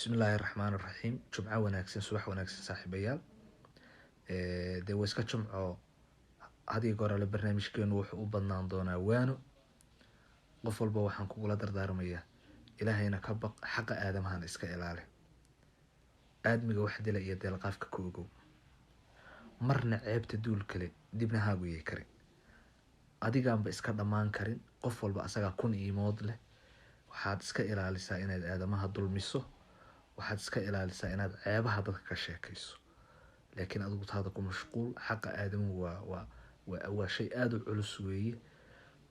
Bismillaahi raxmaan raxiim. Jumco wanaagsan, subax wanaagsan, saaxiibayaal. Dee waa iska jumco. Hadiyo goorale barnaamijkeenu wuxuu u badnaan doonaa waano. Qof walba waxaan kugula dardaarmayaa: Ilaahayna ka baq, xaqa aadamahana iska ilaali, aadmiga wax dila iyo deelqaafka ka ogow. Marna ceebta duul kale dibna haaguyay karin, adigaanba iska dhammaan karin. Qof walba asagaa kun iimood leh. Waxaad iska ilaalisaa inaad aadamaha dulmiso, waxaad iska ilaalisaa inaad ceebaha dadka ka sheekayso, laakiin adigu taada ku mashquul. Xaqa aadamuhu waa shay aada u culus weeye.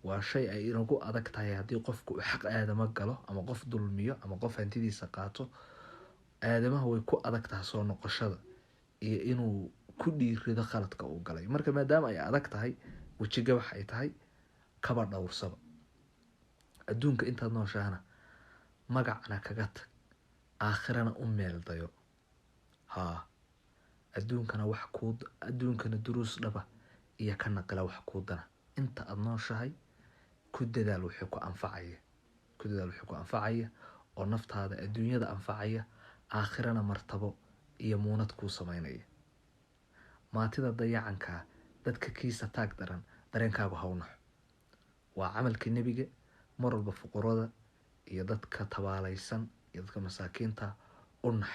Waa shay ay inagu adag tahay. Haddii qofku uu xaq aadamo galo ama qof dulmiyo ama qof hantidiisa qaato, aadamaha way ku adag tahay soo noqoshada iyo inuu ku dhiirido khaladka uu galay. Marka maadaama ay adag tahay, wejigabax ay tahay, kaba dhowrsaba. Adduunka intaad nooshahana magacna kaga tag, aakhirana u meel dayo. Haa, adduunkana wax kuu, adduunkana duruus dhaba iyo ka naqila wax kuu dana. Inta aada nooshahay ku dadaal wuxuu ku anfacaya, ku dadaal wuxuu ku anfacaya oo naftaada adduunyada anfacaya, aakhirana martabo iyo muunad kuu sameynaya. Maatida dayacankaa, dadka kiisa taag daran, dareenkaagu hawnaxo. Waa camalka Nebiga. Mar walba fuqurada iyo dadka tabaalaysan iyo dadka masaakiinta u nax.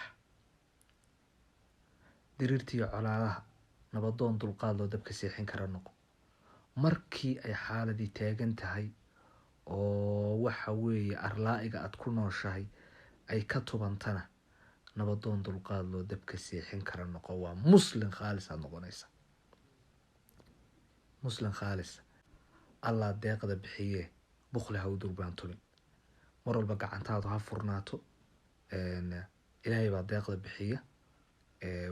Diriirtiiyo colaadaha nabadoon dulqaad loo dabka seexin kara noqo. Markii ay xaaladii taagan tahay oo waxa weeye arlaa-iga aada ku nooshahay ay ka tubantana, nabadoon dulqaad loo dabka seexin kara noqo. Waa Muslim khaalis aada noqonaysa, Muslim khaalis. Allah deeqda bixiyee, bukli ha u durbaantumin. Mar walba gacantaadu ha furnaato. Ilaahay baa deeqda bixiya,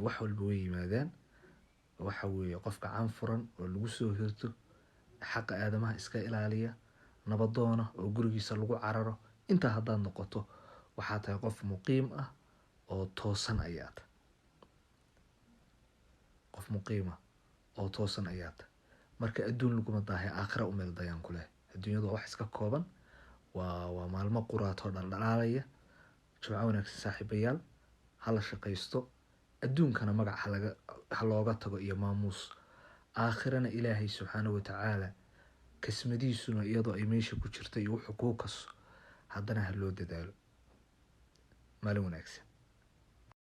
wax walba way yimaadaan. Waxa weeye qof gacan furan oo lagu soo hirto, xaqa aadamaha iska ilaaliya, nabadoona oo gurigiisa lagu cararo. Intaa haddaad noqoto, waxaa tahay qof muqiim ah oo toosan ayaa tahay. Qof muqiima oo toosan ayaa tahay. Marka adduun laguma daahay, aakhira u meel dayaan ku leh. Adduunyadu waa wax iska kooban, waa maalmo quraatoo dhaldhalaalaya. Jumco wanaagsan, saaxiibayaal. Hala shaqaysto, adduunkana magac halaga ha looga tago iyo maamuus, aakhirana Ilaahay subxaana watacaala kasmadiisuna iyadoo ay meesha ku jirta iyo wuxuu kuu kaso, haddana ha loo dadaalo. Maalin wanaagsan.